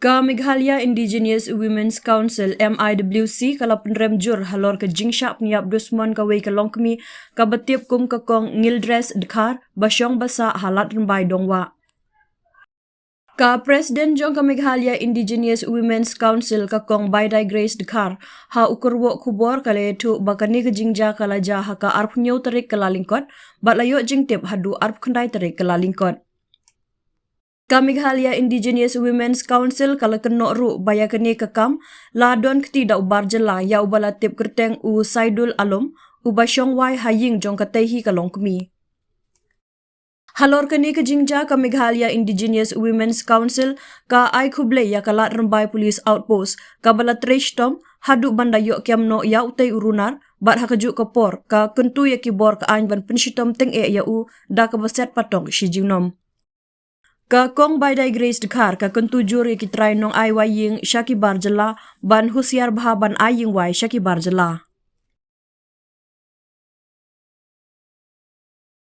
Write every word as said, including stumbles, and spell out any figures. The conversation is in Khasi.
Ka Meghalaya Indigenous Women's Council, M I W C, ka la pynrem jur halor ka jingshah pynïap dusmon kawei ka longkmie kaba tip kum ka Kong Ngildres Dkhar, ba shong ba sah ha Lad Rymbai Dongwah. Ka President jong ka Meghalaya Indigenous Women's Council, ka Kong Baidai Grace Dkhar, ha u kyrwoh khubor ka la ïathuh ba kane ka jingjia ka la jia ha ka arphew hynñiew tarik Kyllalyngkot, bad la ïoh jingtip haduh arphew khyndai tarik Kyllalyngkot. Ka Meghalaya Indigenous Women's Council ka la kynnoh ruh ba ïa kane ka kam la don kti da u bar jylla, ïa uba la tip kyrteng u Saidul Alom, uba shong wai ha ïing jong katei hi ka longkmie. Halor kane ka jingjia, ka Meghalaya Indigenous Women's Council ka ai khublei ïa ka Lad Rymbai Police Outpost, kaba la trei shitom haduh ban da ïoh kem noh ïa utei u runar, bad ha kajuh ka por ka kyntu ïa ki bor ka aiñ ban pynshitom tyngeh ïa u da kaba set patong shi jingnom. Ka Kong Baidai Grace Dkhar ka kyntu jur ïa ki trai nongai wai ïing sha ki bar jylla ban husiar bha ban ai ïing wai sha ki bar jylla.